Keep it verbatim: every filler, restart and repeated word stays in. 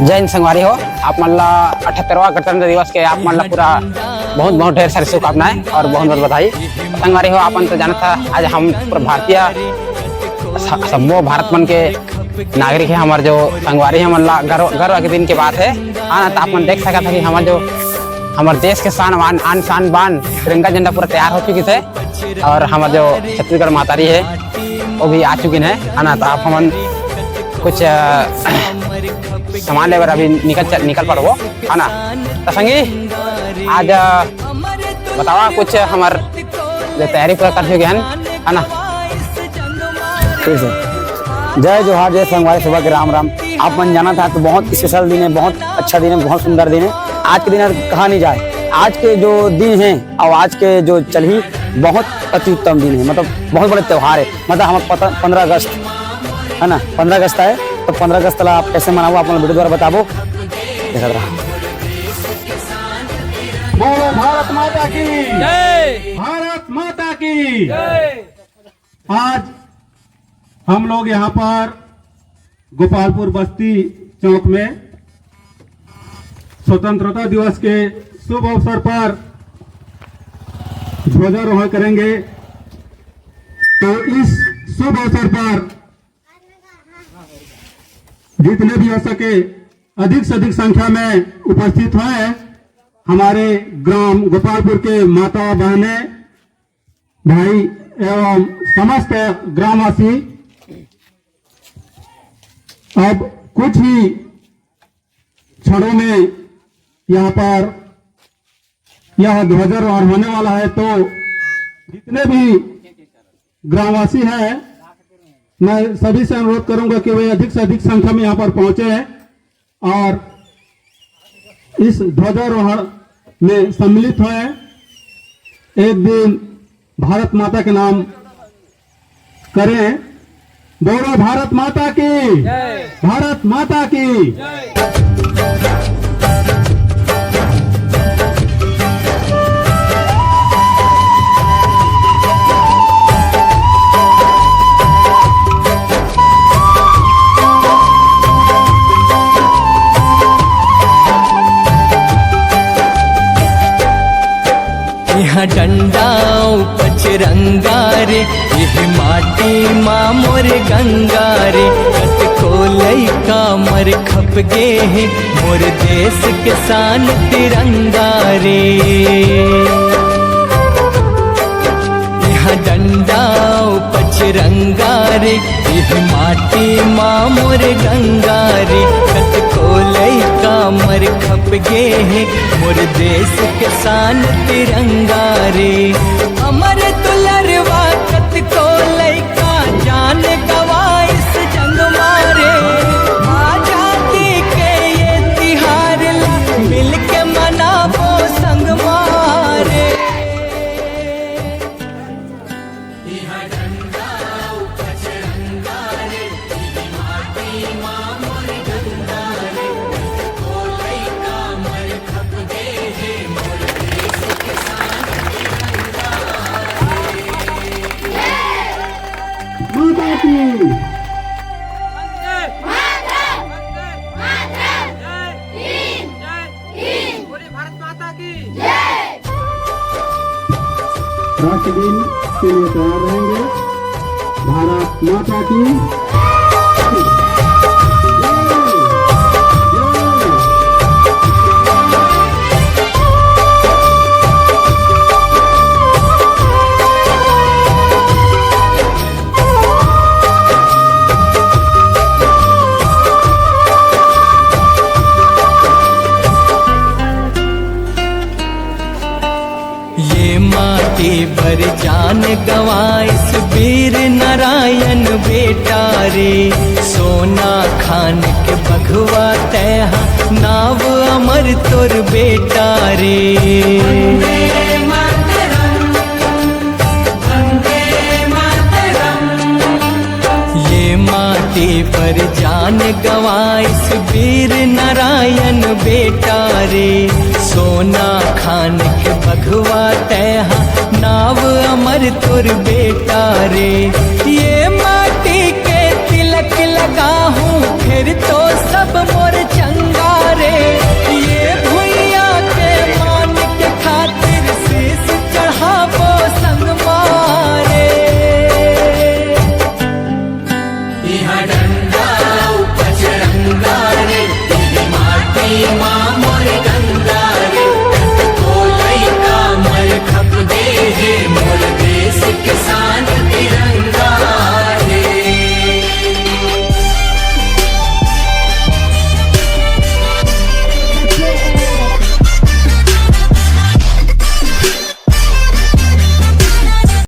जय हिंद संगवारी हो, आप मन ला अठहत्तरवां गणतंत्र दिवस के आप मन ला पूरा बहुत बहुत ढेर सारी शुभकामनाएं और बहुत बहुत बधाई। संगवारी हो, आप मन तो जानत हा, आज हम पूरा भारतीय स-, सब्बो भारत मन के नागरिक है, हमर जो संगवारी है, मन ला गर्व, गर्व के दिन के बात है। हाँ ना, तो आप मन देख सकत हा कि हमर जो, हमर देश के शान, आन, आन शान बान तिरंगा झंडा पूरा तैयार हो चुकी थे और हमर जो छत्तीसगढ़ महतारी है, वो भी आ चुकी है, है ना। तो आप हमन कुछ, अ, सामान लेबर अभी निकल च-, निकल पड़बो, है ना। तो संगी, आज, अ, बतावा कुछ हमर जो तैयारी पूरा कर चुके हैं, है ना। ठीक है। जय जोहार, जय संगवारी, सुबह के राम राम। आप मन जानत हा तो बहुत स्पेशल दिन है, बहुत अच्छा दिन है, बहुत सुंदर दिन है। आज के दिन कहा नहीं जाए, आज के जो दिन है और आज के जो चलही बहुत अति उत्तम दिन है, मतलब बहुत बड़े त्यौहार है, मतलब हम पता पंद्रह अगस्त है ना, पंद्रह अगस्त है, तो पंद्रह अगस्त ला आप कैसे मनाबो, आप मन वीडियो द्वारा बताबो, देखत रहा। बोलो भारत माता की जय। भारत माता की जय। आज हम लोग यहाँ पर गोपालपुर बस्ती चौक में स्वतंत्रता दिवस के शुभ अवसर पर ध्वजारोहण करेंगे। तो इस शुभ अवसर पर जितने भी हो सके अधिक से अधिक संख्या में उपस्थित हों हमारे ग्राम गोपालपुर के माता बहनें, भाई एवं समस्त ग्रामवासी। अब कुछ ही क्षणों में यहाँ पर यह ध्वजारोहण होने वाला है, तो जितने भी ग्रामवासी हैं, मैं सभी से अनुरोध करूंगा कि वे अधिक से अधिक संख्या में यहाँ पर पहुंचे और इस ध्वजारोहण में सम्मिलित हों। एक दिन भारत माता के नाम करें। बोलो भारत माता की जय। भारत माता की जय। इहाँ डंडा अउ पचरंगा रे, इह माटी मा मोर गंगा रे। कतको लइका मर खप गे हे, मोर देश के शान तिरंगा रे। इहाँ डंडा अउ पचरंगा रे, इह माटी मा मोर गंगा रे। कतको लइका मर खप गे हे, मोर देश के शान तिरंगा रे। अमर दुलरवा कतको लइका जान गवाइस जंग मा रे। आजादी के ये तिहार ला मिलके मनाबो संग मा रे। माता की। वंदे मातरम। वंदे मातरम। जय हिंद। जय हिंद। बोलिए भारत माता की। जय। राष्ट्रगीत के लिए तैयार रहेंगे। भारत माता की। ये माटी बर जान गवाइस वीर नारायण बेटा रे। सोना खान के बघवा तैहा नाव अमर तोर बेटा रे। वंदे मातरम। ये माटी पर जान गवाइस वीर नारायण बेटा रे। सोना खान के बघवा तैहा नाव अमर तोर बेटा रे। ये माटी के तिलक लगाहूँ फिर तो सब